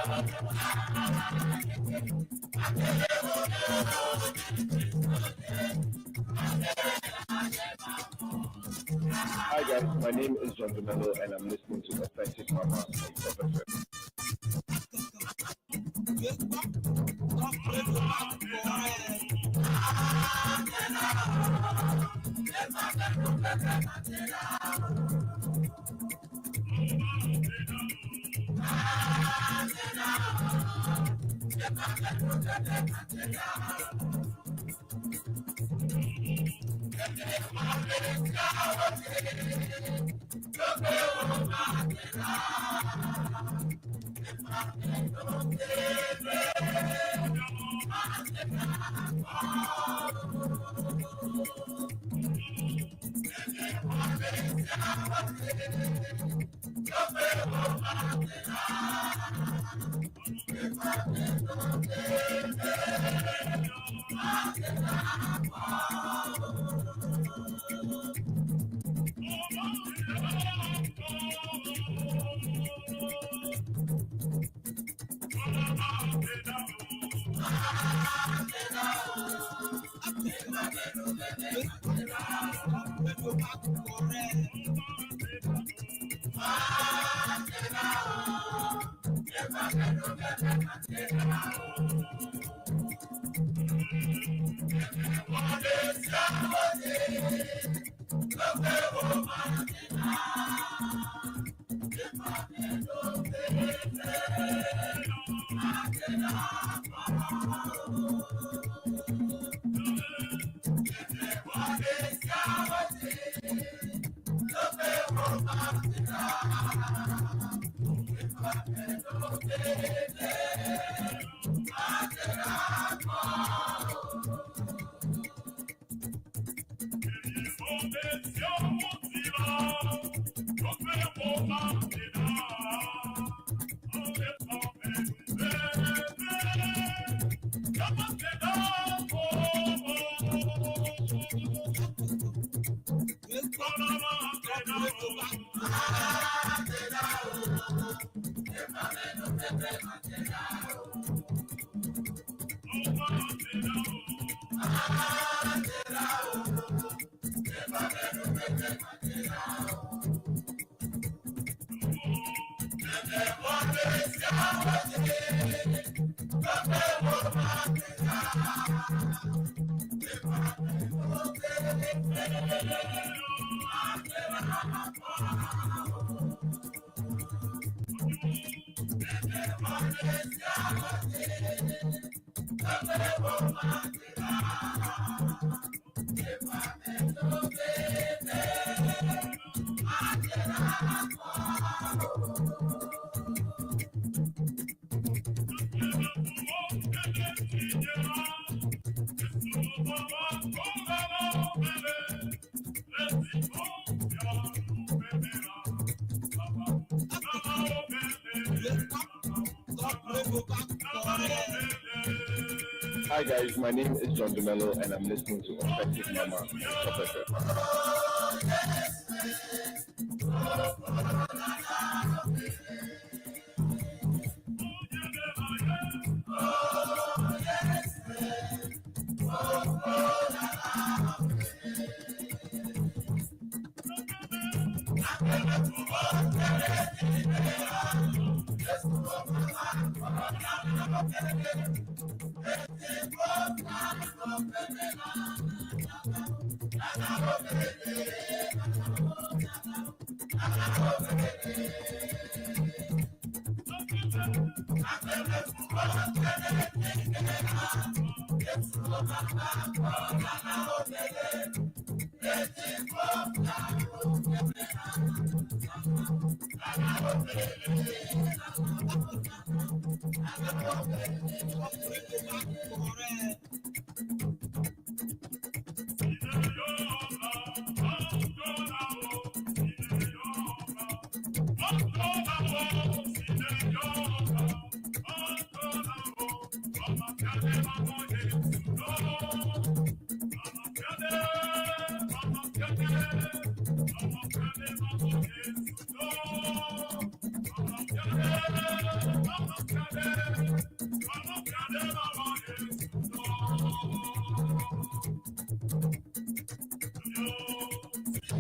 Hi guys, my name is John Dumelo and I'm listening to Authentic Mama on Top FM. Hi guys, my name is John Dumelo and I'm listening to Authentic Mama on Top FM. Hi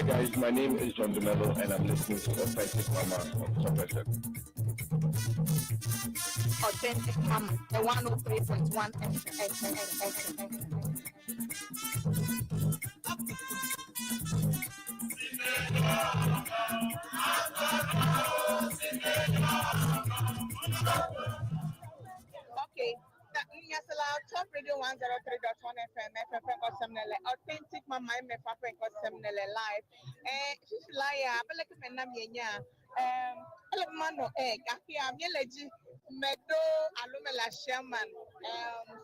guys, my name is John Dumelo and I'm listening to Authentic Mama on Top FM. Authentic Mama, the 103.1 FM. Okay. Nyasala Top Radio 103.1 FM, FFM Kosemnele, Authentic Mama MFF Kosemnele live. Eh, Shishilaya, Abeleke Menam Yenya, ele mano eh, Gafia, Mieleji, Medo, Alumela Sherman,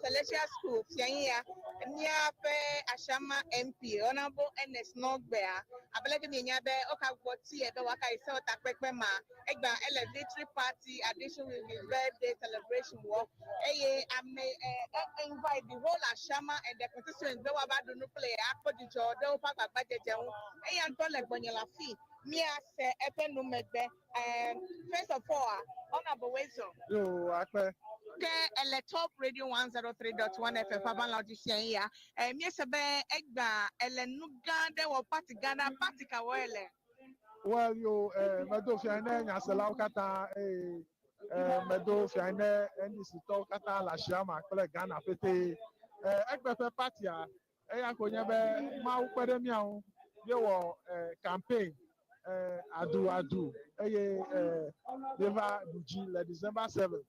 Celestial School, Fianya, Miape Ashama MP, Honorable Ernest Nogbea, Abeleke Mienya Be, Oka Gboti, Ebe Waka Ise Otakpekpe Ma, Egba Ele Victory Party, addition with his birthday celebration work. Eye ame invite the whole Ashama and the constituents be waba do nuclear akpɔ dzidzɔ ɖe woƒe agbagbadzedze ŋu. Eya ŋutɔ le gbɔnye le afi. Míase eƒe numegbe. First of all, Honorable Wezo. Yo, akpe. Ke ele Top Radio 103.1 FM ƒe abalã dzi ya. Míese be egba ele nu gã ɖe wɔ party gã ɖe party ka wɔ ele. Well, yo, medo fia ne nyaselawo katã eye medo fia ne NDC tɔwo katã le Asiama kple Ghana pete. Egbe ƒe partia eya ko nye be Mawu kpe ɖe mía ŋu míewɔ campaign adu adu eye míeva ɖu dzi le December 7.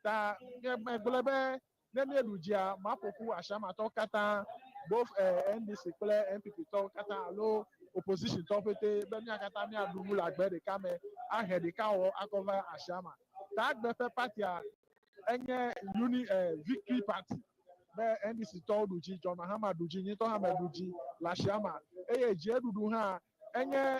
Ta megblɔ be ne míeɖu dzia maƒo ƒu Asiamatɔwo katã both NDC kple NPP tɔwo katã alo opposition tɔwo pete be mía katã míaɖu nu le agbe ɖeka me ahe ɖeka wɔ akɔ va Asiama. Ta egbe ƒe partia enye uni victory party be NDC tɔwo ɖu dzi, John Mahama ɖu dzi, nyitɔ hã meɖu dzi le Asiama eye dzieɖuɖu hã enye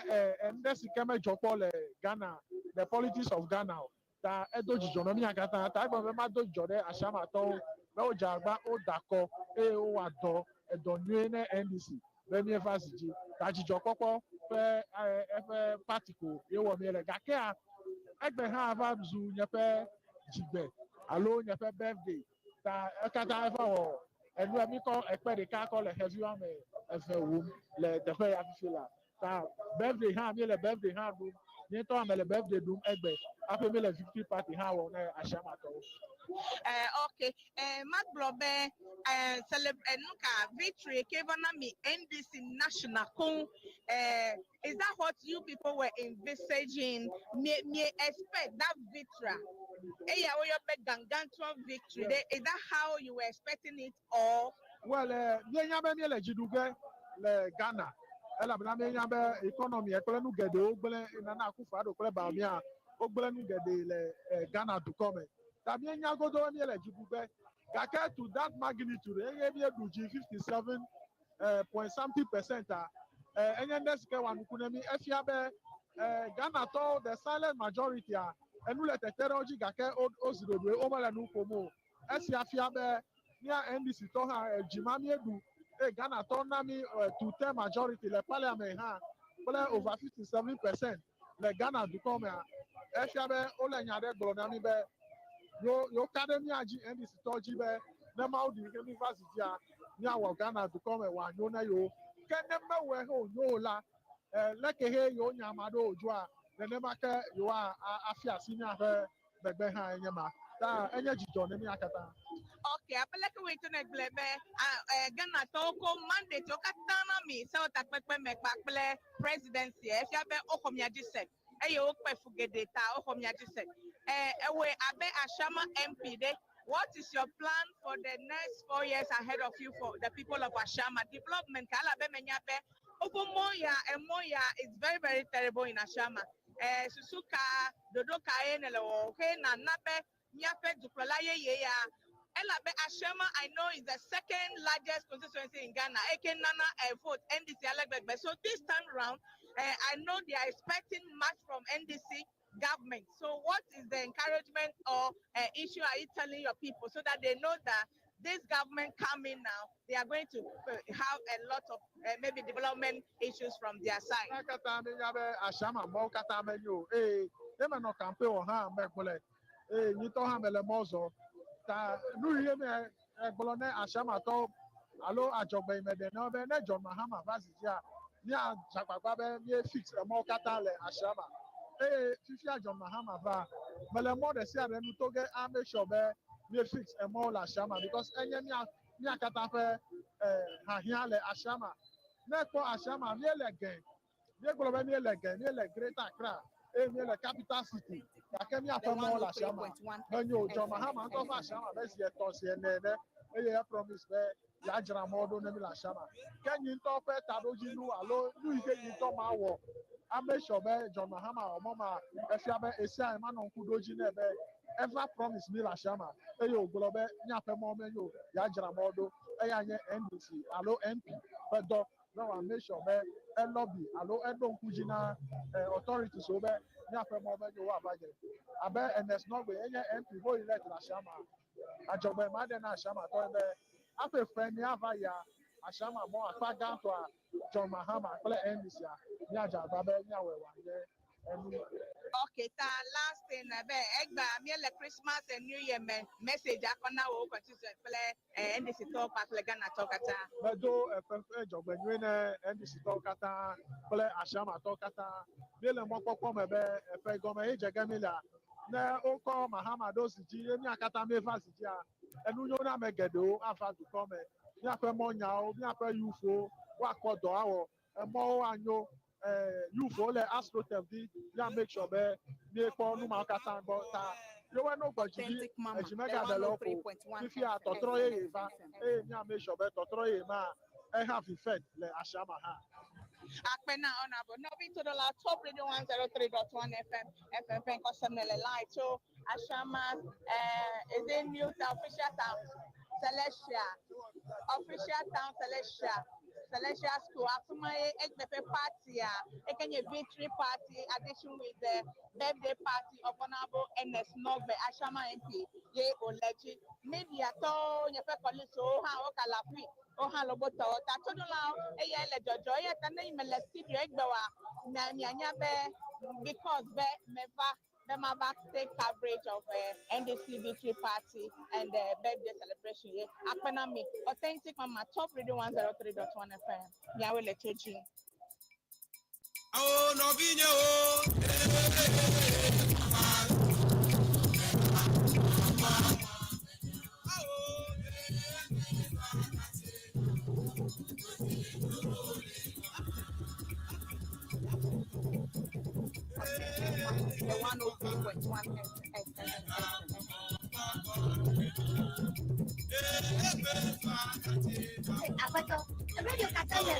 nu ɖe si ke medzɔ kpɔ le Ghana, the politics of Ghana o. Ta edo dzidzɔ na mía katã. Ta egblɔ be mado dzidzɔ ɖe Asiamatɔwo be wodze agba, woda akɔ eye wowɔ dɔ edɔ nyuie ne NDC be míeva zi dzi. Ta dzidzɔkpɔkpɔ ƒe eƒe party ko ye wɔ míele. Gakea egbe hã va zu nye ƒe dzigbe alo nye ƒe birthday. Ta ekatã eva wɔ enua mi kɔ ekpe ɖeka kɔ le xevi woame eve wum le teƒe ya fifi la. Ta birthday hã míele birthday hã ɖum. Nye ŋutɔ hã mele birthday ɖum egbe hafi míele victory party hã wɔm ne Ashiamatɔwo. Okay. Magblɔ be nu ka victory ke va na mi NDC national koŋ. Is that what you people were envisaging? Me expect that victory? Eya woyɔ be gargantuan victory. Is that how you were expecting it or? Well, míenya be míele dzi ɖu ge le Ghana elabena míenya be economy kple nu geɖewo gblẽ Nana Akufo-Addo kple Bawumia wogblẽ nu geɖe le Ghana dukɔ me. Ta míenya godo be míele dzi ɖu ge gake to that magnitude eye míeɖu dzi 57 point something percent a enye nu si ke wɔ nuku ne mí. Efia be Ghanatɔwo, the silent majority a enu le tete ɖe wo dzi gake wozi ɖoɖoe, womele nu ƒom o. Esia fia be mía NDC tɔ hã edzi ma míeɖu eye Ghanatɔwo na mí two third majority le parliament hã kple over 57% le Ghana dukɔ mea, efia be wole nya ɖe gblɔ na mí be yewo ka ɖe mía dzi, NDC tɔ dzi, be ne Mawu ɖi ke mi va zi dzia, míawɔ Ghana dukɔ me wòanyo ne yewo. Ke ne mewɔe he wònyo o la, leke he yewo nya ame aɖewo wòdzoa, nenema ke yewoa afia asi míaƒe megbe hã enye ma. Ta enye dzidzɔ ne mía katã. Okay, abe leke woe to ne gblɔ be Ghanatɔwo ko mandate wo katã na mi sewɔtakpekpe me kpakple presidency, efia be woxɔ mia dzi se eye wokpe fu geɖe ta woxɔ mia dzi se. Ewɔe abe Ashaiman MP ɖe, what is your plan for the next 4 years ahead of you for the people of Ashaiman? Development ka alabe menya be woƒe mɔ ya emɔ ya is very very terrible in Ashaiman. Susu ka ɖoɖo ka ye ne le wɔwɔ he nana be míaƒe dukplɔla yeye ya elabe Ashaiman, I know, is the second largest constituency in Ghana. Eke nana vote NDC ale gbegbe. So this time round, I know they are expecting much from NDC government. So what is the encouragement or issue are you telling your people so that they know that this government coming now, they are going to have a lot of maybe development issues from their side? Mía katã míenya be Ashaiman mɔwo katã menyo o eye ne menɔ campaign wɔ hã megblɔe eye nyitɔ hã mele mɔ zɔ ta nu yi me egblɔ ne Ashiamatɔwo alo adzɔgbe yi me ɖe ne wo be ne John Mahama va zi dzia, míadze agbagba be mie fix emɔwo katã le Ashaiman eye fifia John Mahama va mele mɔ ɖe sia ɖe nu to ge a make sure be mie fix emɔwo le Ashaiman because enye mía katã ƒe hiahiã le Ashaiman. Ne kpɔ Ashaiman, míele gɛ, míegblɔ be míele gɛ, míele Greater Accra eye míele capital city gake míaƒe mɔwo le Ashaiman menyo o. John Mahama ŋutɔ va Ashaiman be zi etɔ̃ zi ene ene eye e promise be yeadzra mɔwo ɖo ne mi le Ashaiman. Ke nyi ŋutɔ ƒe taɖodzinu alo nu yi ke nyi ŋutɔ ma wɔ a make sure be John Mahama wɔ mɔ ma efia be esia manɔ ŋku ɖo dzi nɛ be eva promise mi le Ashaiman eye wògblɔ be míaƒe mɔ menyo, yeadzra mɔwo ɖo. Eya nye NDC alo MP ƒe dɔ be wòa make sure be elobby alo eɖo ŋku dzi na authorities wo be míaƒe mɔ menyo woava dze abe Ernest Norgbey enye MP ho elect le Ashaiman. Adzɔgbe ma ɖe na Ashaiman tɔ be aƒe ƒe ni ava yia Ashaiman mɔ akpa gãtɔa, John Mahama kple NDC a míadze agba be míawɔe wòanye enu. Okay, ta last thing be egba míele Christmas and New Year me, message akɔ na wo constituent kple NDC tɔwo kpakple Ghana tɔwo katã. Medo eƒe ƒe dzɔgbenyui ne NDC tɔwo katã kple Ashiamatɔwo katã. Míele mɔkpɔkpɔ me be eƒe gɔme ye dze ge mílea ne wokɔ Mahama ɖo zi dzi ye mía katã míeva zi dzia, enu nyo na ame geɖewo ava dukɔ me. Míaƒe mɔnyawo, míaƒe youthwo woakpɔ dɔ awɔ, emɔwo anyo, youthwo le astroturf dzi. Mía make sure be míekpɔ nu mawo katã gbɔ ta yewoe no gbɔ dzi ɖi edzi megaɖe le wo ƒo. Fifia tɔtrɔ yeye va eye mía make sure be tɔtrɔ yeye ma eha effect le Ashaiman hã. Akpena Honorable Novi to the Top Radio 103.1 FM, FFN Kosemnele live. So Ashaiman is in New Town, Official Town, Celestial, Official Town Celestial, Celestial School. Afumaye Egbepe party, Ekenye victory party, addition with the birthday party of Honorable Ernest Norgbey, Ashaiman MP, Ye Oleji. Media to nyefe kolisi o ha o kalafi o hã lobotɔwo ta tsoɖolawo eye le dzɔdzɔ eya ta ne yi me le studio egbe wa mianya be because be meva be mava take coverage of NDC victory party and birthday celebration ye akpena mi Authentic Mama, Top Radio 103.1 FM miawoe le tso dzi. Awo nɔvinyewo. The 103.1 FM. Aƒetɔ, radio katã le.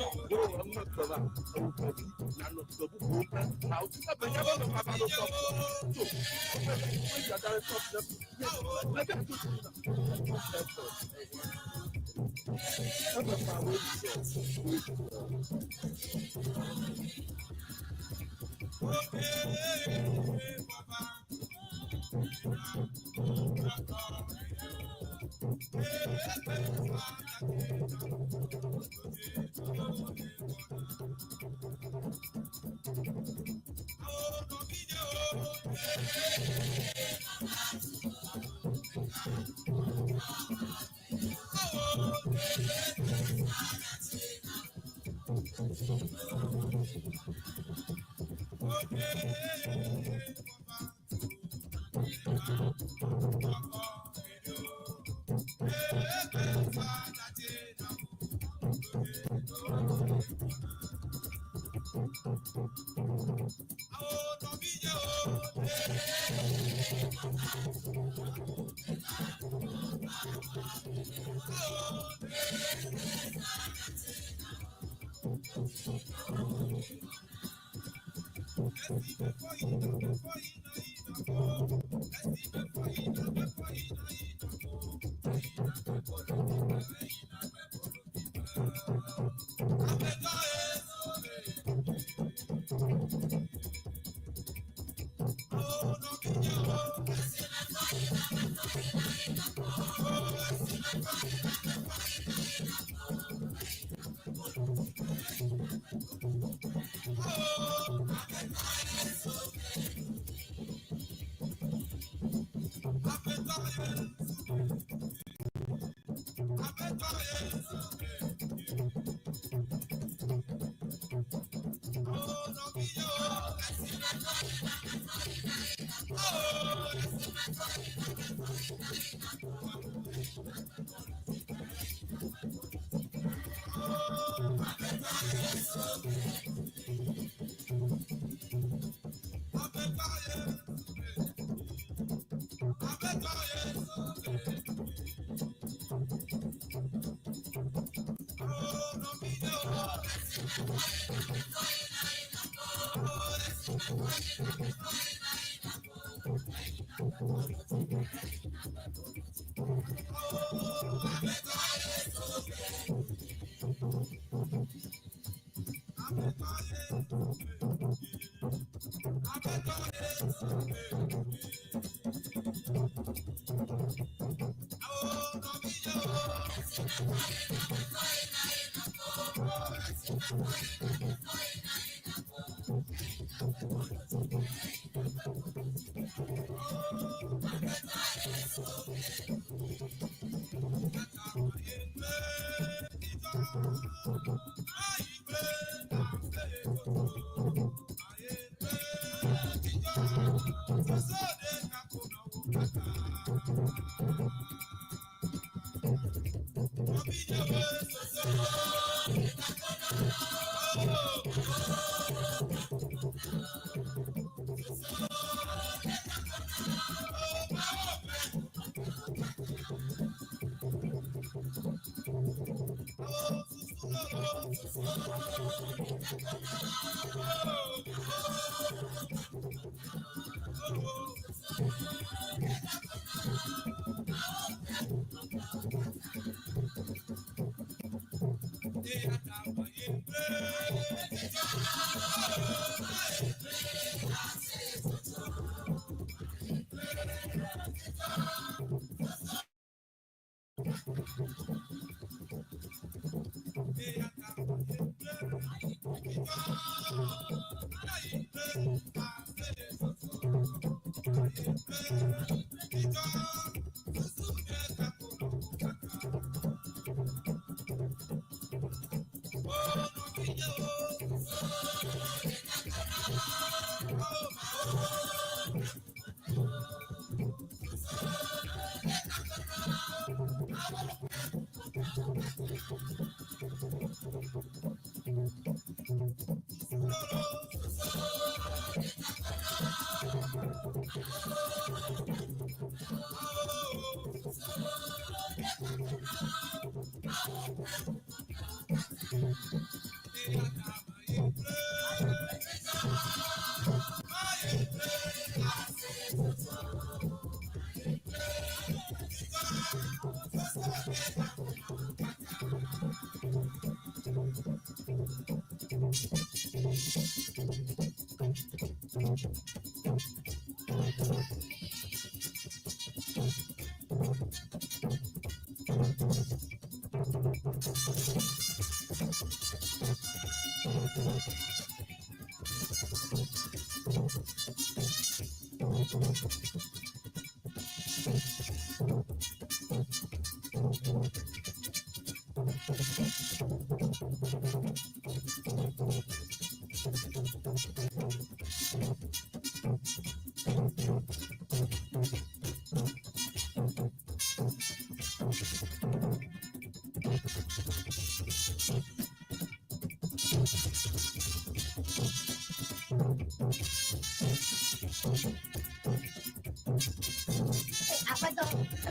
Aƒetɔ,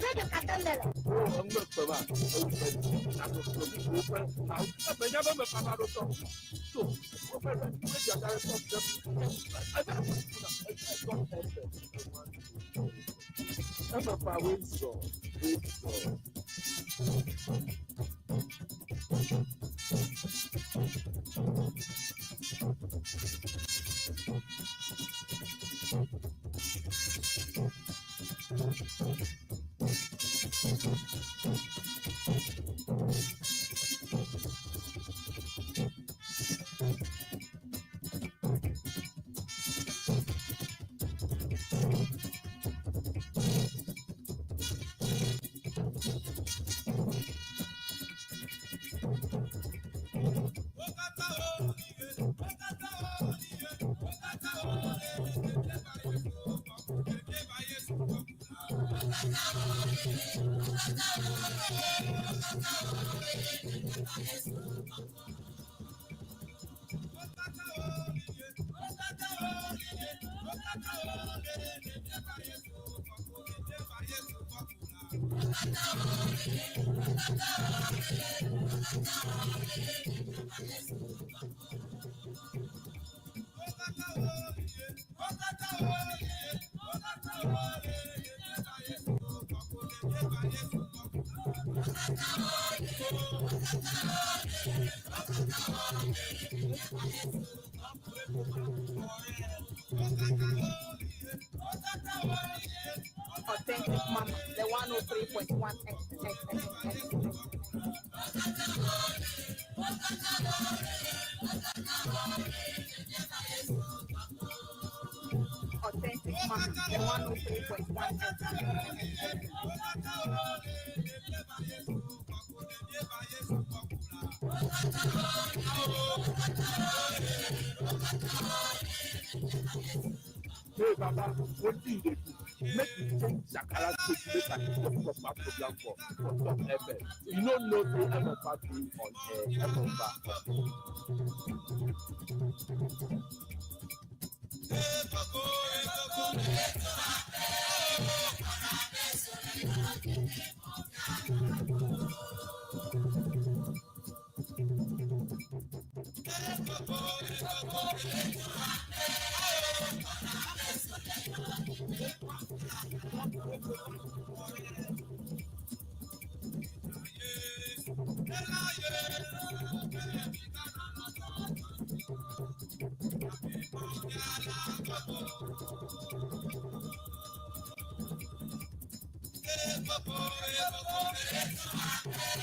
radio katã le le. Authentic Mama, the 103.1 X, X, X, X, X. Authentic Mama, the 103.1 X, X, X, X. Hey Baba, wetin you dey do? Make you change Shakara station make I talk proper program for Top FM. You no know say Emefa dey on air, Emefa.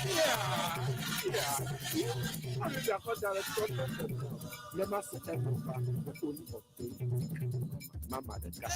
Yeah, yeah. How you dey call that Top FM now? Never say Emefa, the only authentic mama. Mama the guy.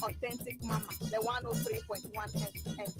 Authentic Mama, the 103.1 FM.